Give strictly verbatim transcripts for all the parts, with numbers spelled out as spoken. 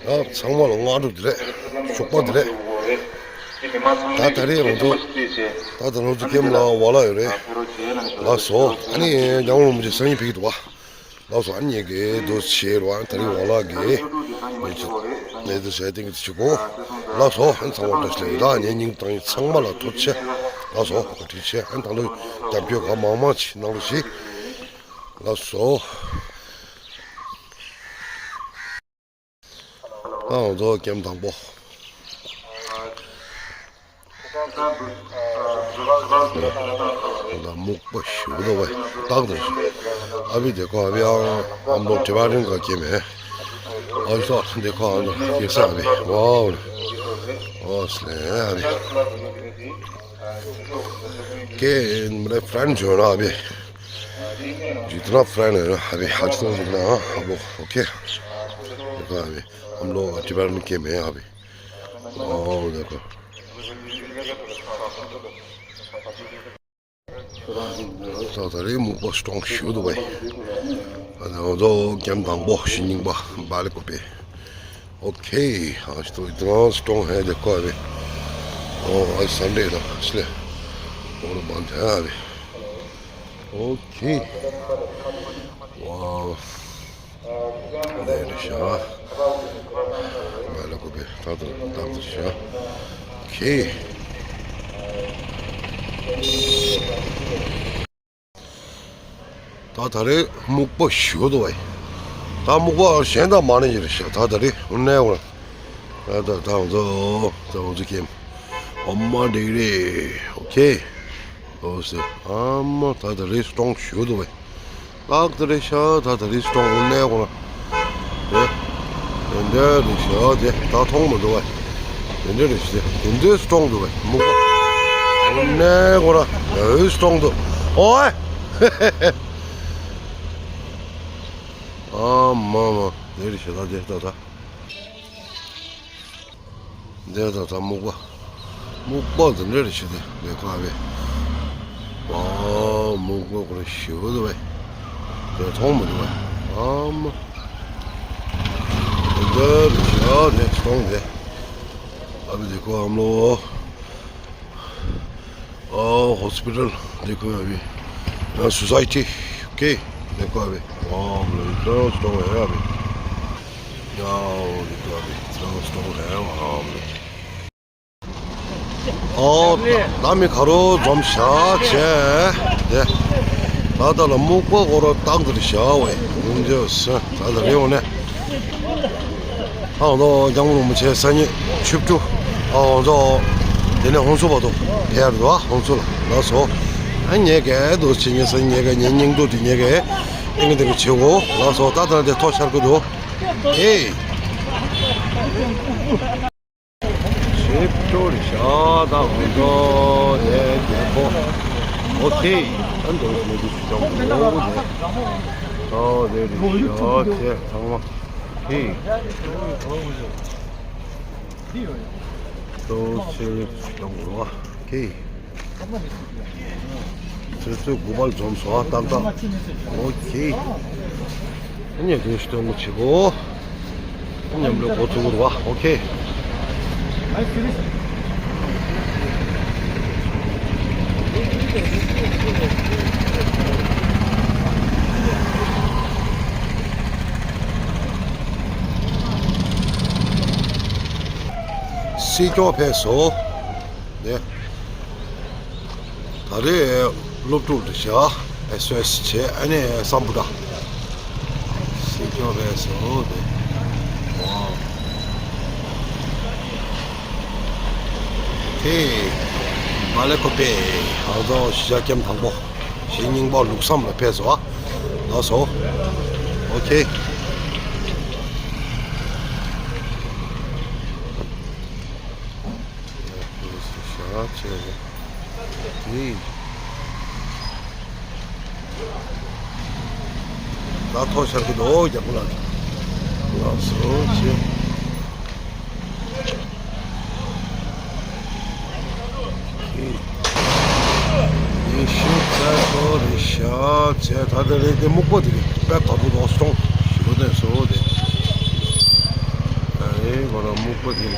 ཡ། ཚང་མ་ལ་སྔ་དྲོ་བདེ་ལེགས། ཞོགས་པ་བདེ་ལེགས། ད་ད་རེས་ང་ཚོ་ད་ད་ང་ཚོ་ཀེམ་ལ་ཝ་ལ་ཡོད་རེད། ལགས་སོ། ཨ་ནི་ཡང་ངོ་མ་ཅིག་སང་ཉིན་ཕེབས་ཀྱི་འདུག་བ། ལགས་སོ། ཨ་ནི་ངས་དོ་བྱེད་རོགས། ཨ་ད་རེས་ཝ་ལ་གི་ནས་དོ་བྱེད་ཏིང་གི་ཆུ་གོ། ལགས་སོ། ཨ་ནི་ཚང་མ་བཀྲ་ཤིས་བདེ་ལེགས། ད་ངའི་མིང་དང་ཚང་མ་ལ་ཐུགས་རྗེ་ཆེ། ལགས་སོ། བཀའ་དྲིན་ཆེ། ཨ་ནི་ད་ལོ་རྒྱབ་སྐྱོར་གང་མང་མང་ཅིག་གནང་རོགས་ཞེས། ལགས་སོ། ཨ་ང་ཚོ་ཀེམ་དང་པོ། ད་སྨུག་པ་ཞེ་པོ་འདུག་བས། ཏག་ཏག་རེད། ཨ་བི་དེ་ཁོ་ཨ་བི་ཨང་ཨམ་ལོ་ཏི་བ་རིང་ག་ཀེམ་ཧེ། ཨ་བི་སོ་དེ་ཁོ་ཨང་ལོ་ཀེ་ས་ཨ་བི། ཝའོ། ཨོ་སི་ལེ་ཨ་བི། ཀེམ་རེ་ཕྲན་ཇོ་ན་ཨ་བི། ཇི་ཏ་ཕྲན་ཨ་བི་ཧ་ཅི་ཏོ་ཇི་ན་ཨ་བི། ཨོ་ཁེ། དེ་ཁོ་ཨ་བི། ཨམ་ལོ་ཏི་བ་རིང་ཀེམ་ཧེ་ཨ་བི། ཨོ་དེ་ཁོ། ད་ད་རེས་སྨུག་པ་སི་ཊོང་ཞེ་པོ་འདུག་བས། ང་ཚོ་ཀེམ་དང་པོ་ཞེ་གཉིས་པ་བ་ལེ་ཀོ་པེ། ཨོ་ཁེ། ཨ་ཞེ་ཏོ་ཡི་ཏང་སི་ཊོང་ཧེ་དེ་ཁོ་བས། ཨོ་ཨ་སན་ཌེ་ལ་སི་ལེ། ཨོ་ལ་མན་ཐ་བས། ཨོ་ཁེ། ཝའོ། འདི་རེད་ཤག་བ་ལེ་ཀོ་པེ་ད་དུ་ད་དུ་ཤག་ཁེ། ད་ད་རེས་སྨུག་པ་ཞེ་པོ་འདུག་བས། ད་སྨུག་པ་གཞན་དང་མ་ནི་ཅི་རེད་ཤག་ད་ད་རེས་དངོས་གནས་ད་ད་ང་ཚོ་ད་ང་ཚོ་ཀེམ། ཨོ་མ་འགྲིག་རེད། ཨོ་ཁེ། ཨོ་སི། ཨ་མ་ད་ད་རེས་སི་ཊོང་ཞེ་པོ་འདུག་བས། ཏག་ཏག་རེད་ཤག་ད་ད་རེས་སི་ཊོང་དངོས་གནས་ཁོ་ན། དེ་དེ་འདྲ་རེད་ཤག་དེ་ད་མཐོང་མི་འདུག་བས། དེ་འདྲ་རེད་ཤག་དེ་འདྲའི་སི་ཊོང་འདུག་བས། སྨུག་པ་དངོས་གནས་ཁོ་ན་ཡོད་སི་ཊོང་འདུག་ཨོའེ། ཨ་མ་མ་དེ་རེད་ཤག་ད་དེ་ད་ད། འདི་ད་ད་སྨུག་པ། སྨུག་པ་འདི་འདྲ་རེ་ཞིག་འདི་འདི་ཁོ་ཨ་བས། ཨ་སྨུག་པ་ཁོ་རེ་ཞེ་པོ་འདུག་བས། འདི་མཐོང་མི་འདུག་བས། ཨ་མ། འདི་འདྲ་རེ་ཞིག་འདི་མཐོང་འདི། ཨ་བས་འདི་ཁོ་ཨམ་ལོ། ཨོ་ཧོ་སི་པི་ཊལ་འདི་ཁོ་ཡ་བི། ཨ་སོ་སའི་ཊི་ཀེ་འདི་ཁོ་ཡ་བི། ཨོ་ལེ་ཏྲོ་སི་ཊོར་ཡ་བི། ཡའོ་འདི་ཁོ་ཡ་བི་ཏྲོ་སི་ཊོར་ཡ་བི། ཨོ་ལེ། ཨོ་ད་མི་ཁ་རོ་འཛོམས་ཤག་བྱས། དེ་ད་ལྟ་ལ་སྨུག་པ་ཁོ་རོ་ཏག་ཏག་རེ་ཤག་བས། ཡོང་རྒྱུ་སོ་ད་ལྟ་རེ་འོང་ནས། ཨ་ང་ཚོ་སྐྱབས་མགོན་རིན་པོ་ཆེ་སང་ཉིན་ཆིབས་བསྒྱུར། ཨ་ང་ཚོ་དེ་ནས་ཧོན་སུར་བར་དུ་ཕེབས་རེད་བ། ཧོན་སུར་ལ་ལགས་སོ། ཨ་ངས་གས་འདུག་ཅེས་ངས་སང་ཉིན་ངས་གས་ངའི་སྙིང་སྡུག་དེ་ངས་གས་ཏིང་ཏིང་བྱེད་གོ་ལགས་སོ། ད་ད་དེ་ཐོག་ཤར་གི་འདུག་ཨེ། ཞེས་སྤྲོ་རེ་ཤག་ད་ང་ཚོ་དེ་རྒྱལ་པོ། ཨོ་ཁེ། ཨ་འདུག་མི་འདུག་ཅུ་ཅང་ཨོ་དེ། ཨོ་དེ་རེ་ཤག་ཚེ་ཚང་མ། ཧེ། ཏོག་ཙམ་གཏོང་རོགས། ཧེ། ཚོད་ཚོད་དགུ་པར་འཛོམས་སོ། ཨ་ཏག་ཏག་ཨོ་ཁེ། ཨ་ནི་དོན་ཞིག་གཏོང་གི་བྱེད་གོ་ཨ་མཉམ་ལས་འགོ་ཚུགས་རོགས། ཨོ་ཁེ། སྲིད་སྐྱོང་ཕེབས་སོ། ནས། ད་རེས་སློབ་ཕྲུག་ལ་བཞག་ཨེ་སི་ཨེ་སི་བྱས། ཨ་ནི་སམ་བྷོ་ཊ། སྲིད་སྐྱོང་ཕེབས་སོ་དེ། ཝའོ། དེ། བ་ལེ་ཀོ་པེ། ཨ་ཙོ་གཞིས་ཆགས་ཀེམ་དང་པོ། གཞིས་རྙིང་པ་ལུགས་བཟང་ལ་ཕེབས་སོ། ཨ། ལགས་སོ། ཨོ་ཁེ། ཤ་ཆེ་རེད། དེ། ད་ཐོག་ཤར་གི་འདུག་རྒྱལ་པོ་ལགས། ལགས་སོ་ཆེ། དེ། དེ་ཤུགས་ཚ་ཐོ་རེ་ཤ་ཆེ། ད་དེ་རེད། དེ་སྨུག་པ་དེ་རེད། དཔེ་དགའ་པོ་འདུག་སྟོང་ཞེ་པོ་དེ་བཟོ་བོ་དེ། ཁོ་རང་སྨུག་པ་དེ།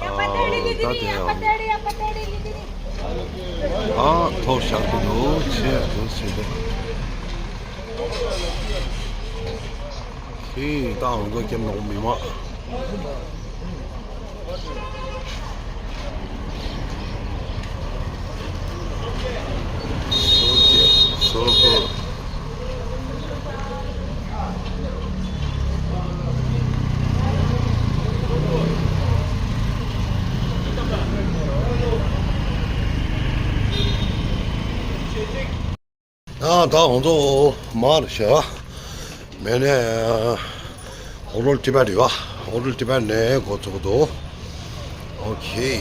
ཨ། ད་དེ་ཡང་། ཨ། ཐོག་བཞག་གི་འདུག་ཆེ་འདུག་ཆེ་འདུག་ཁྱེད་ད་འོང་གོ་ཀེམ་ནོག་མི་མ། སོ་སོ་སོ། ད་ད་ང་ཚོ་མར་བཞག་མེད་ནས། ཧོ་ཊེལ་ཊི་བེཊ་ཡོད། ཧོ་ཊེལ་ཊི་བེཊ་ནས་འགོ་བཙུགས་འདུག་ཨོ་ཁེ།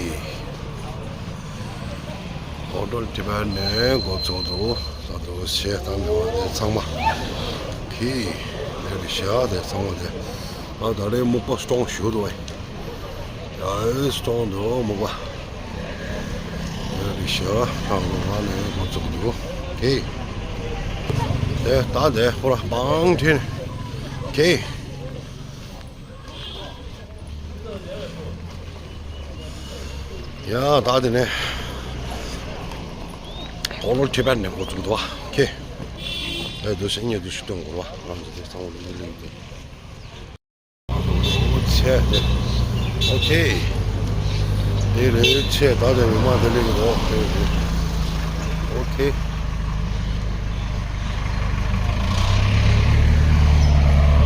ཧོ་ཊེལ་ཊི་བེཊ་ནས་འགོ་བཙུགས་འདུག་ད་དུ་ཆེ་ད་མེད་པ་དེ་ཚང་མ། ཨོ་ཁེ། དེ་རེད་བཞག་དེ་ཚང་མ་དེ། ད་ད་རེས་སྨུག་པ་སྟོང་ཞུ་འདུག་བས། ཡ་སྟོང་འདུག་སྨུག་པ། ཡ་རི་ཤ་ཁང་ལོ་བ་ནས་འགོ་བཙུགས་འདུག་ཁེ། དེ་ད་དེ་ཁོ་ར་པང་ཁྲིན་ཁེ། ཡ་ད་དེ་ནས་ཧོ་ཊེལ་ཊི་བེཊ་ནས་འགོ་བཙུགས་འདུག་བ་ཁེ། ཡ་དུ་ཤ་ཉེ་དུ་ཤི་སྟོན་དགོས་བ་ང་ཚོ་དེ་ཚང་མ་ལུས་ལུས་འདུག་ཨོ་ཆེ། ཨོ་ཁེ། དེ་རེད་ཆེ་ད་དེ་མི་མང་དེ་ལས་ཀྱི་རོགས་དེ་རེད། ཨོ་ཁེ།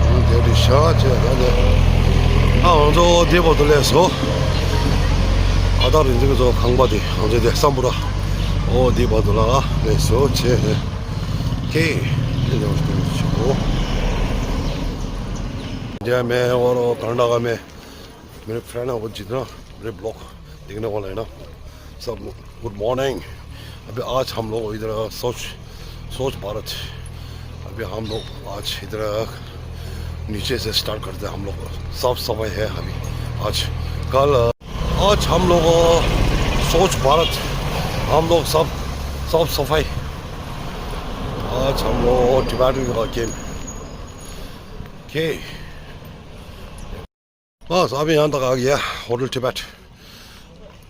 ཨང་དེ་རེད་ཤ་ཆེ་ད་དེ། ཨ་ང་ཚོ་དེ་བར་དུ་སླེབས་སོ། ཨ་ད་རིན་འཛིན་གྱི་ཚོ་ཁང་པ་དེ་ང་ཚོ་དེ་སམ་བྷོ་ཊ། ཨོ་དེ་བར་དུ་ལ་སླེབས་སོ་ཆེ་དེ། ཁེ། དེ་ནས་འོ་སྟོན་ཆེ་གོ། जय मैं और कर्नाटका में मेरे फ्रेंड है वो जितना मेरे ब्लॉग देखने वाला है ना सब गुड मॉर्निंग। अभी आज हम लोग इधर सोच सोच भारत। अभी हम लोग आज इधर नीचे से स्टार्ट करते हैं हम लोग। साफ सफाई है अभी आज कल आज हम लोग सोच भारत हम लोग सब साफ सफाई। आज हम लोग टिबेटन का गेम। ओके। बस अभी यहाँ तक आ गया होटल टिबेट।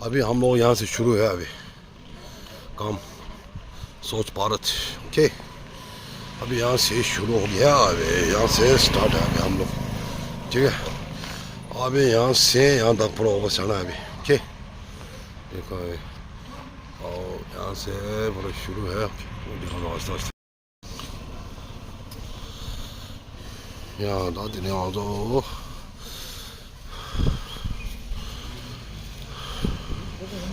अभी हम लोग यहाँ से शुरू है अभी काम सोच भारत। ओके। अभी यहाँ से शुरू हो गया अभी यहाँ से स्टार्ट है अभी हम लोग। ठीक है। अभी यहाँ से यहाँ तक पूरा वापस जाना है अभी। ओके। देखो अभी। और यहाँ से पूरा शुरू है। दिखाओ आस्ते आस्ते। ཡང་ད་དེ་ནས་ང་ཚོ་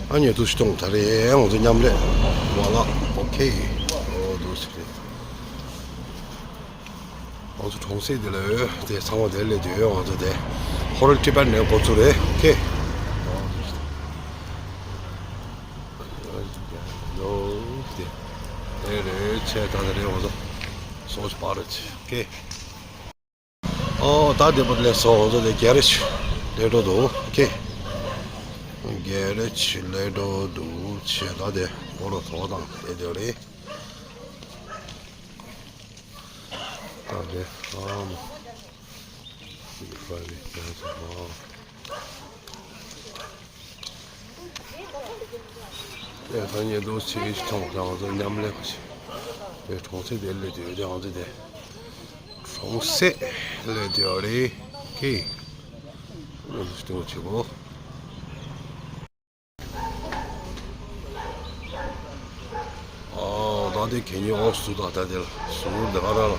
ཨ་ཉེ་དུ་ཞིག་གཏོང་ད་རེས་ང་ཚོ་མཉམ་ལས་བ་ལ་ཨོ་ཁེ། ཨོ་དུ་ཞིག་རེད། ང་ཚོ་གྲོང་གསེབ་དེ་ལ་ཡོད་དེ་ཚང་མ་དེ་ལས་དེ་ཡོད་ང་ཚོ་དེ་ཧོ་རལ་ཊི་པན་ནས་འགོ་ཚུགས་རེད་ཨོ་ཁེ། ལོ་དེ་དེ་རེད་ཆེ་ད་དེ་རེད་ང་ཚོ་སོ་ཆ་པ་རེད་ཨོ་ཁེ། ཨོ་ད་དེ་བར་ལས་སོ་ང་ཚོ་དེ་གེ་རེཇ་ལས་འགྲོ་འདུག་ཨོ་ཁེ། གེ་རེཇ་ལས་འགྲོ་འདུག་ཆེ་ད་དེ་སྐོར་རོ་ཐོག་དང་དེ་དེ་རེད། ད་དེ་ཨམ་ཕ་རི་ཀ་ཟ་མ། ཨེ་ད་ཉེ་དུ་ཆེ་ཆུང་རང་ཚོ་མཉམ་ལས་ཁ་ཤས་དེ་གྲོང་གསེབ་དེ་ལས་དེ་ཡང་ཚེ་དེ་གྲོང་གསེབ་ལས་དེ་རེད་ཁེ། ཨེ་ད་ཆེ་བོ། ཨ་ད་དེ་གད་སྙིགས་འོག་ཟུར་དང་ད་དེ་ལ་ཟུར་འདི་ག་ར་ལ།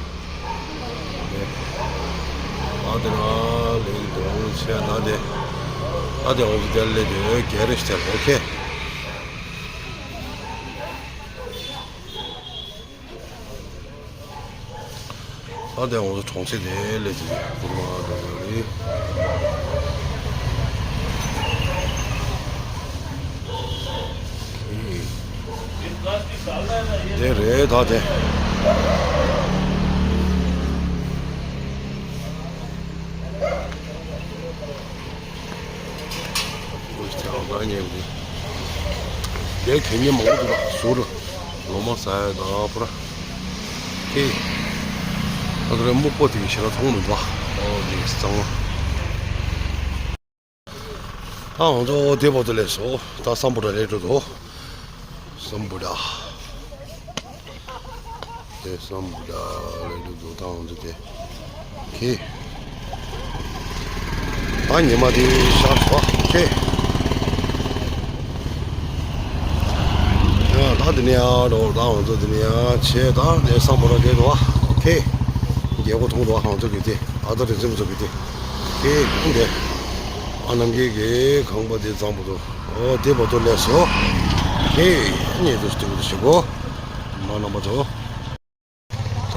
ད་དེ་ལ་ལེགས་འདུག་ཆེ་ད་དེ། ད་དེ་འོག་དེ་ལ་དེ་ག་རེ་ཞིག་དེ་ཨོ་ཁེ། ད་དེ་ང་ཚོ་གྲོང་གསེབ་དེ་ལས་ཀྱི་བུ་མོ་ཨ་འགྲོ་འགྲོ་རེད། དེ་རེད་ད་དེ། དེ་གད་སྙིགས་མང་པོ་འདུག་ཟུར་ལོ་ མ་ཟ་ཡ་དང་པོ་ར། ཁེ། ད་དུ་རེ་སྨུག་པོ་དེ་ཞེ་དྲག་མཐོང་མི་འདུག་ཨ། ཨོ་དེ་གཙང་མ། ད་ང་ཚོ་དེ་བར་དུ་སླེབས་སོང་། ད་སམ་བྷོ་ཊ་སླེབས་འགྲོ་འདུག་སམ་བྷོ་ཊ། དེ་སམ་བྷོ་ཊ་སླེབས་འགྲོ་འདུག་ད་ང་ཚོ་དེ། ཁེ། ད་ཉི་མ་དེ་ཤར་སོང་། ཁེ། ཡ་ད་དེ་ནས་ཡར་འགྲོ། ད་ང་ཚོ་དེ་ནས་ཡར་ཆས། ད་དེ་སམ་བྷོ་ཊ་དེ་འདུག་ཨ། ཁེ། རྒྱལ་སྒོ་མཐོང་འདུག་ཨ། ང་ཚོ་གི་དེ་ཨ་ད་རེ་འཛིན་ཚོ་གི་དེ། ཁེ་ཁུང་དེ། ཨ་ནམ་རྒྱལ་གྱི་ཁང་པ་དེ་གཙང་པོ་འདུག་ཨོ་དེ་བར་དུ་སླེབས་སོང་། ཁེ། ཉེ་དུ་སྟེགས་དུ་ཞིག་གོ། མ་རྣམ་པ་ཚོ།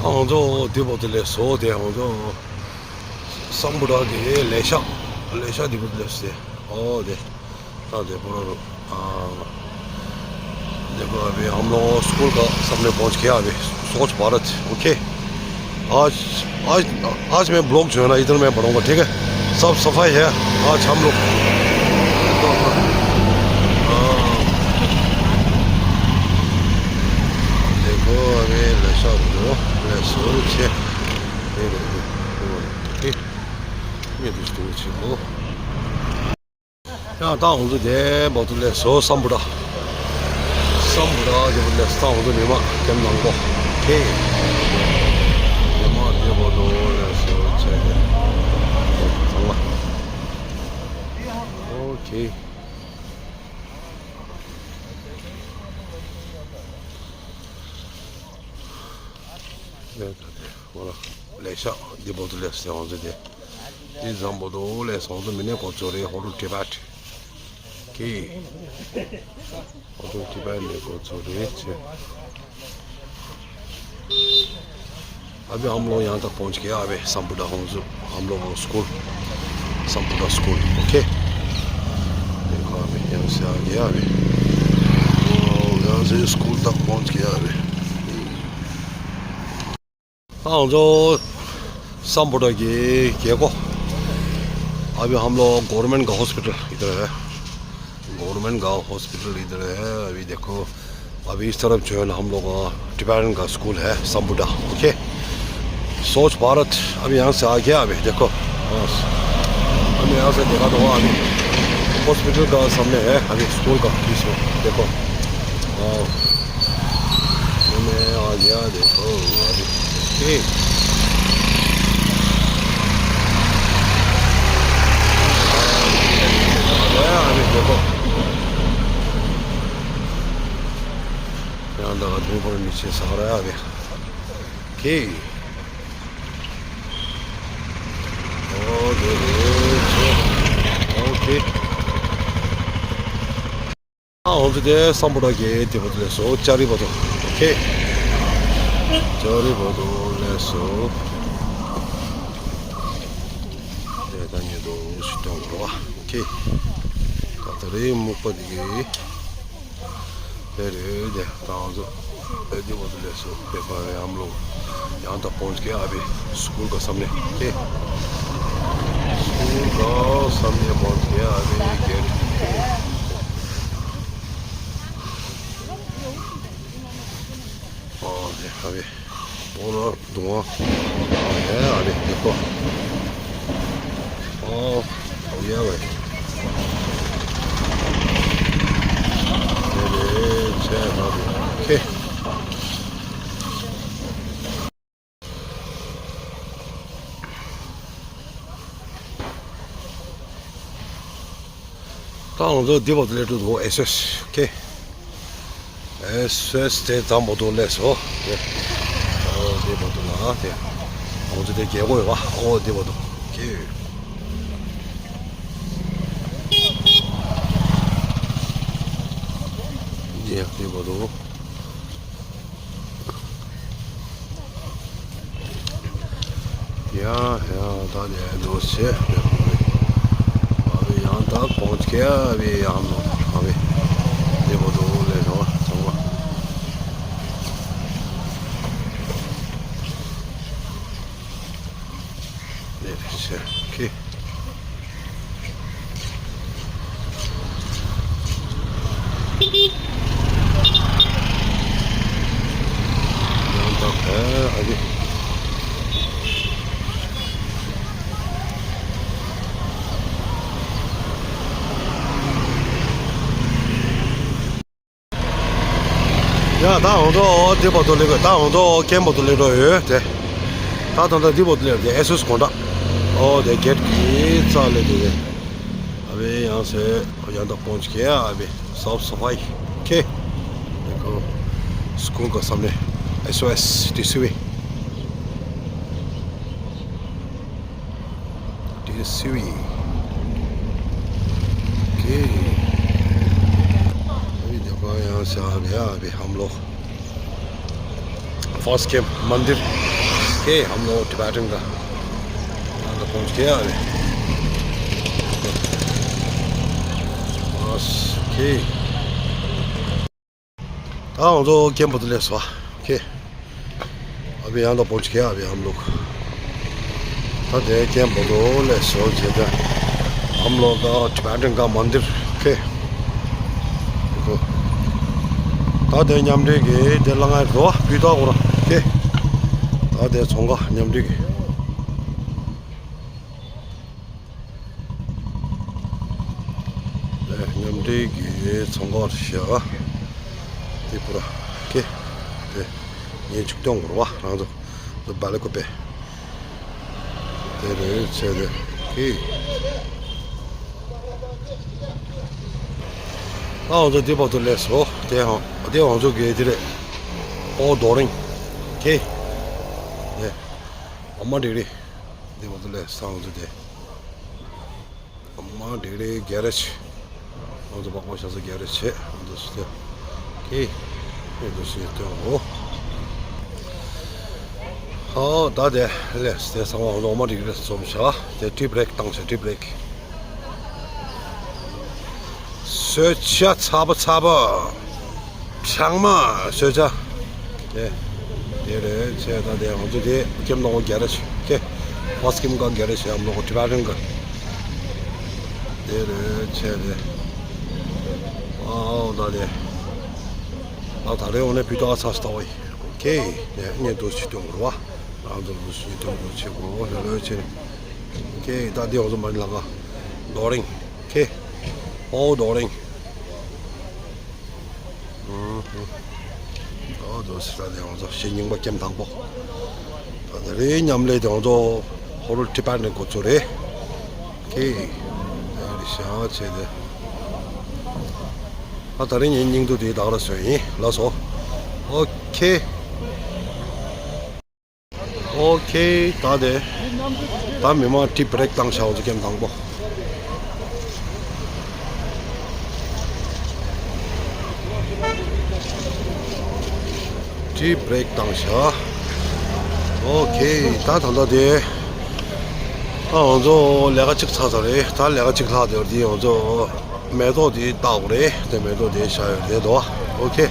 ད་ང་ཚོ་དེ་བར་དུ་སླེབས་སོང་། དེ་ང་ཚོ་སམ་བྷོ་ཊ་གི་ལས་ཤག་ལས་ཤག་དེ་བར་དུ་སླེབས་སོང་། ཨོ་དེ། ད་དེ་པོ་ར་རུ། ཨ། देखो, अभी हम लोग स्कूल का सामने पहुंच गया अभी। स्वच्छ भारत। ओके। आज, आज, आज मैं ब्लॉग जो है ना, इधर मैं बनाऊंगा, ठीक है? सब सफाई है आज हम लोग। हाँ। देखो, अभी लैसा ब्रो, लैसा छे। ये देखो, ये देखो, ये देखो। ཡང་ད་ང་ཚོ་དེ་བར་དུ་སླེབས་སོང་། སམ་བྷོ་ཊ། སམ་བྷོ་ཊ་དེ་བར་སླེབས་སོང་། ད་ང་ཚོ་མི་མང་ཁེམ་ནང་ལོགས། ཁེ། མི་མང་དེ་བར་དུ་སླེབས་སོང་། ཆེ་གེ་ཚང་མ། ཨོ་ཁེ། ལས་ཤག་འདི་བར་དུ་སླེབས་སོང་། ང་ཚོ་དེ། འདི་ཙམ་བར་དུ་སླེབས་སོང་། ང་ཚོ་མི་ནས་འགོ་ཚུགས་རེད། ཧོ་ཏུ་ཏི་བྷེཊ། ཁེ། ཧོ་ཏུ་ཏི་བྷེཊ་ནས་འགོ་ཚུགས་རེད་ཆེ། अभी हम लोग यहाँ तक पहुँच गया। अभी संपुटा हम लोग स्कूल, संपुटा स्कूल। ओके। देखो, अभी यहाँ से आ गया अभी। ओ, यहाँ से स्कूल तक पहुँच गया अभी। हाँ, जो संपुटा के, के को, अभी हम लोग गवर्नमेंट का हॉस्पिटल इधर है। गवर्नमेंट का हॉस्पिटल इधर है। अभी देखो, अभी इस तरफ जो है ना, हम लोग, अ, टिबेटन का स्कूल है, संपुटा। ओके। स्वच्छ भारत, अभी यहाँ से आ गया। अभी देखो, हाँ, अभी यहाँ से देखा तो हुआ, अभी हॉस्पिटल का सामने है, अभी स्कूल का बीच में। देखो, हाँ, मैं आ गया। देखो, अभी, ए। आ गया, अभी देखो। यहाँ लगा, धूप और नीचे से आ रहा है अभी। ओके। ओके। ཨ། ང་ཚོ་དེ་སམ་བྷོ་ཊ་གི་དེ་བར་དུ་སླེབས་སོང་། ཅ་རི་བར་དུ། ཨོ་ཁེ། ཅ་རི་བར་དུ་སླེབས་སོང་། དེ་ད་ཉེ་དུ་ཞིག་གཏོང་དགོས་རེད་བ། ཨོ་ཁེ། ད་ད་རེས་སྨུག་པ་དེ་གི་དེ་རེད། དེ་ད་ང་ཚོ་ཨེ་དེ་བར་དུ་སླེབས་སོང་། དེ་པར་རེད། ཨམ་ལོ་ཡང་ད་པོན་ཅི་གེ་ཨ་བི་སྐུལ་ག་སམ་ནེ་ཨོ་ཁེ། སྐུལ་ག་སམ་ནེ་པོན་ཅི་གེ་ཨ་བི་གེ། ཨོ་ཨ་བི། ཨོ་ལ་དུང་བ། ཨ་ཡ་ཨ་རེ་ཡེ་ཀོ། ཨོ་ཨོ་ཡ་བེ། ཨེ་རེ་ཆེ་ཧ་རུ་ཁེ། ད་ང་ཚོ་འདི་བར་དུ་སླེབས་འགྲོ་འདུག་ཨེས་ཨེས་ཨོ་ཁེ། ཨེས་ཨེས་དེ་ཙམ་བར་དུ་སླེབས་སོང་། དེ། ཨོ་འདི་བར་དུ་ན་དེ། ང་ཚོ་དེ་རྒྱལ་སྒོ་ཡོད་པ། ཨོ་འདི་བར་དུ་ཁེ། ཡ་འདི་བར་དུ། ཡ་ཡ་ད་ནས་འགྲོ་ཆེ། ཨ་བི་ཡང་ད་གོང་ཁེ་ཨ་བི་ཡང་ནོ་ཨ་བི་དེ་བོ་དོ་ལེ་རོ་ཚང་མ་ལེ་ཆེ་ཁེ། ཨ་ནི། ཡ་ད་འོང་ཐོག་འདི་བར་དུ་སླེབས་དགོས། ད་འོང་ཐོག་ཀེམ་བར་དུ་སླེབས་འགྲོ་ཡོད་དེ། ད་ད་ལྟ་འདི་བར་དུ་སླེབས་དེ་ཨེ་སུས་དགོང་དག་ཨོ་དེ་གེ་ཊི་གི་རྩ་ལས་དེ་རེད། ཨ་བེ་ཡང་སེ་ཡང་དག་པོང་ཆི་ཀེ་ཨ་བེ་སོབ་སོ་ཕའི་ཁེ། དེ་ཁོ་སྐུལ་ག་བསམ་ནས་ཨེ་སུ་ཨེས་ཏི་སི་ཝི། ཏི་སི་ཝི། ཨོ་ཁེ། अभी देखो यहाँ से आ गया अभी हम लोग। फर्स्ट गेम मंदिर के हम लोग टिबेटन का। यहाँ तो पहुँच गया अभी। बस के। ད་ང་ཚོ་ཀེམ་བར་དུ་སླེབས་སོང་། ཁེ། अभी यहाँ तो पहुँच गया अभी हम लोग। ད་དེ་ཀེམ་བར་དུ་སླེབས་སོང་། ཁེ། ད་हम लोग का टिबेटन का मंदिर के। ད་དེ་མཉམ་འབྲེལ་གྱི་དེ་ལ་ང་རོ་བི་ཏོ་གོ་ར་ཁེ། ད་དེ་ཚོང་ཁང་མཉམ་འབྲེལ་གྱི། དེ་མཉམ་འབྲེལ་གྱི་ཚོང་ཁང་ཞིག་དེ་པུ་ར་ཁེ། དེ་ཉིན་བཅུ་སྟོང་འགོར་བ་རང་ཚོ་དེ་སྦ་ལ་ཀོ་པེ། དེ་རེད་ཆེ་དེ་ཁེ། ད་ང་ཚོ་དེ་བར་དུ་སླེབས་སོང་། དེ་ཧང་དེ་ང་ཚོ་གི་དེ་རེད། ཨོ་རྡོ་རིང་ཁེ། དེ་ཨ་མ་འགྲིག་རེད། དེ་བར་དུ་སླེབས་སོང་ང་ཚོ་དེ། ཨ་མ་འགྲིག་རེད་གེ་རེཇ། ང་ཚོ་བག་མ་ཤ་ཚ་གེ་རེཇ་བྱས་ང་ཚོ་སུ་དེ། ཁེ། ཁེ་འདུག་སེ་སྟོན་འོ། ཧོ་ད་དེ་ལས་དེ་ཚང་མ་ལོ་མ་འགྲིག་རེད་འཛོམས་བྱ། དེ་ཏི་བྷི་རེག་བཏང་བྱ་ཏི་བྷི་རེག། གསོལ་ཇ་ཚ་པོ་ཚ་པོ། གྲང་མ་གསོལ་ཇ། དེ་དེ་རེད་ཆེ་ད་དེ་ང་ཚོ་དེ་ཀེམ་ནང་གེ་རེཇ་ཁེ། ཕར་སི་ཀེམ་ག་གེ་རེཇ་ཡམ་ལོག་ཏི་བྷི་རེག་ག། དེ་རེད་ཆེ་དེ། ཨའོ་ད་དེ། ཨ་ད་རེ་འོ་ནས་བི་ཏོ་ཨ་ཚ་སྟ་བ་ཡི། ཁེ། ངས་འདུག་སེ་སྟོན་དགོས་རེད་བ། རང་ཚོ་འདུག་སེ་སྟོན་དགོས་ཆེ་གོ་ལོ་ལོ་ཆེ། ཁེ་ད་དེ་འོ་ཚོ་མ་ལ་ག། རྡོ་རིང་། ཁེ། ཨོ་རྡོ་རིང་། ཨོ་འདུག་སེ་ད་དེ་འོ་ཚོ་ཞེ་རྙིང་པ་ཀེམ་དང་པོ། ད་དེ་རེད་མཉམ་ལས་དེ་འོ་ཚོ་ཧོ་རུ་ཏི་བྷི་རེག་གོ་ཚོ་རེད། ཁེ། ད་རེད་ཤ་ཆེ་དེ། ཨ་ད་རིང་ངའི་སྙིང་སྡུག་དེ་བདག་ལ་བཟོས་ཡིན་ལགས་སོ། ཨོ་ཁེ། ཨོ་ཁེ། ད་དེ། ད་མི་མང་ཏི་བྷི་རེག་བཏང་བྱ་འོ་ཚོ་ཀེམ་དང་པོ། ཏི་བྷི་རེག་བཏང་བྱ། ཨོ་ཁེ། ད་ད་ད་དེ། ཨ་འོ་ཚོ་ལས་ཀ་གཅིག་ཚར་ཚར་རེད། ད་ལས་ཀ་གཅིག་ལྷག་དེ་བར་དེ་འོ་ཚོ། མེ་ཏོག་དེ་བཏགས་རེད། དེ་མེ་ཏོག་དེ་བཞག་ཡོད་རེད་དོ། ཨོ་ཁེ།